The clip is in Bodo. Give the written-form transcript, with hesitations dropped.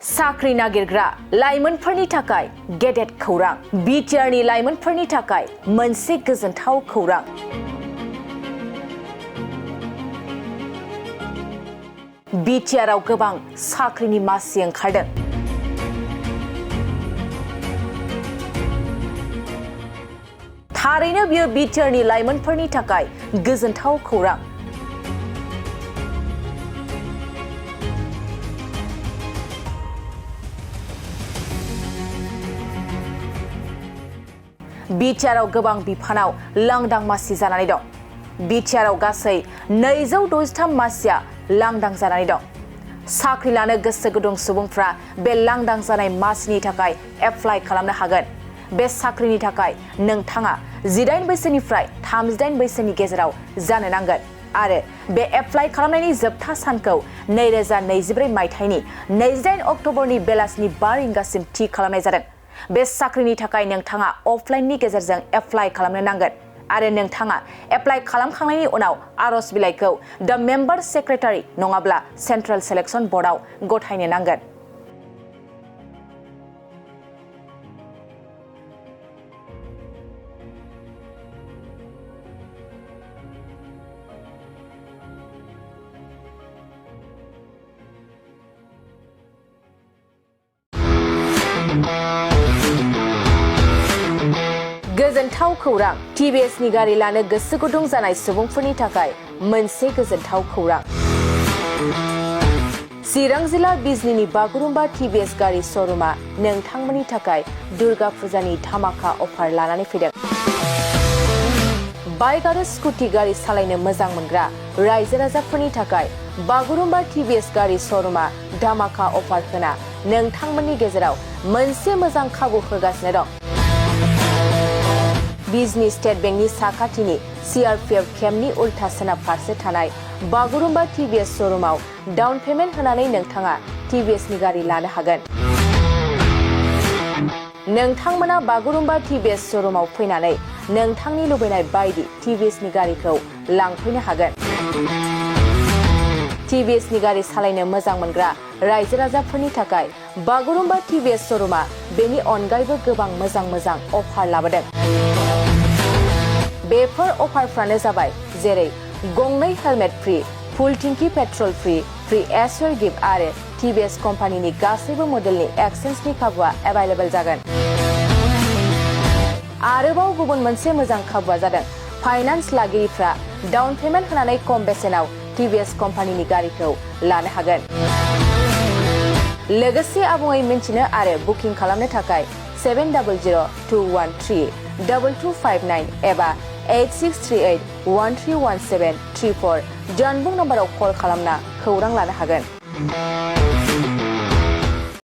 साख्रि नागिरग्रा लाइमोनफोरनि थाखाय गेदेर खौरां। बिटिआरनि लाइमोनफोरनि थाखाय मोनसे गोजोनथाव खौरां। बिटिआरआव गोबां साख्रिनि मासि ओंखारदों। थारैनो बियो बिटिआरनि लाइमोनफोरनि थाखाय गोजोनथाव खौरां। बिटिआरआव गोबां बिफानाव लांदां मासि जानानै दं। बिटिआरआव गासै 263 मासिया लांदां जानानै दं। साख्रि लानो गोसो गुदुं सुबुंफ्रा बे लांदां जानाय मासिनि थाखाय एप्लाइ खालामनो हागोन। बे साख्रिनि थाखाय नोंथाङा 18 बैसोनिफ्राय 38 बैसोनि गेजेराव जानो नांगोन आरो बे एप्लाइ खालामनायनि जोबथा सानखौ 2024 मायथाइनि 28 अक्ट'बरनि बेलासिनि 5 रिंगासिम थि खालामनाय जादों। बे साख्रिनि थाखाय नोंथाङा अफलाइननि गेजेरजों एप्लाइ खालामनो नांगोन आरो नोंथाङा एप्लाइ खालामखांनायनि उनाव आर'ज बिलाइखौ द मेम्बार सेक्रेटारि नङाब्ला सेन्ट्रेल सिलेक्शन बर्डआव गथायनो नांगोन। गोजोनथाव खौरां। टिभिएसनि गारि लानो गोसो गुदुं जानाय सुबुंफोरनि थाखाय मोनसे गोजोनथाव खौरां। चिरां जिल्ला बिजनीनि बागुरुम्बा टिभिएस गारि श'रुमा नोंथांमोननि थाखाय दुर्गा फुजानि धामाका अफार लानानै फैदों। बाइक आरो स्कुटि गारि सालायनो मोजां मोनग्रा रायजो राजाफोरनि थाखाय बागुरुम्बा टिभिएस गारि श'रुमा धामाका अफार होना नोंथांमोननि गेजेराव मोनसे मोजां खाबु होगासिनो दं। बिजनी स्टेट बेंकनि साखाथिनि CRPF केम्पनि उल्था सोनाब फारसे थानाय बागुरुम्बा टिभिएस श'रुमाव डाउन पेमेन्ट होनानै नोंथाङा टिभिएसनि गारि लानो हागोन। नोंथांमोना बागुरुम्बा टिभिएस श'रुमाव फैनानै नोंथांनि लुबैनाय बायदि टिभिएसनि गारिखौ लांफैनो हागोन। टिभिएसनि गारि सालायनो मोजां मोनग्रा रायजो राजाफोरनि थाखाय बागुरुम्बा टिभिएस श'रुमा बेनि अनगायैबो गोबां मोजां अफार लाबोदों। बेफोर अफारफ्रानो जाबाय जेरै गंनै हेलमेट फ्रि, फुल टिंकि पेट्रल फ्रि एसवेर गिफ्ट आरो टिभिएस कम्पानिनि गासैबो मडेलनि एक्सचेन्जनि खाबुआ एभेलेबल जागोन। आरोबाव गुबुन मोनसे मोजां खाबुआ जादों फाइनान्स लागिरिफ्रा डाउन पेमेन्ट होनानै खम बेसेनाव टिभिएस कम्पानिनि गारिखौ लानो हागोन। लोगोसे आबुङै मिन्थिनो आरो बुकिं खालामनो थाखाय 7002132259 एबा 8638131734 जानबुं नम्बराव कल खालामना खौरां लानो हागोन।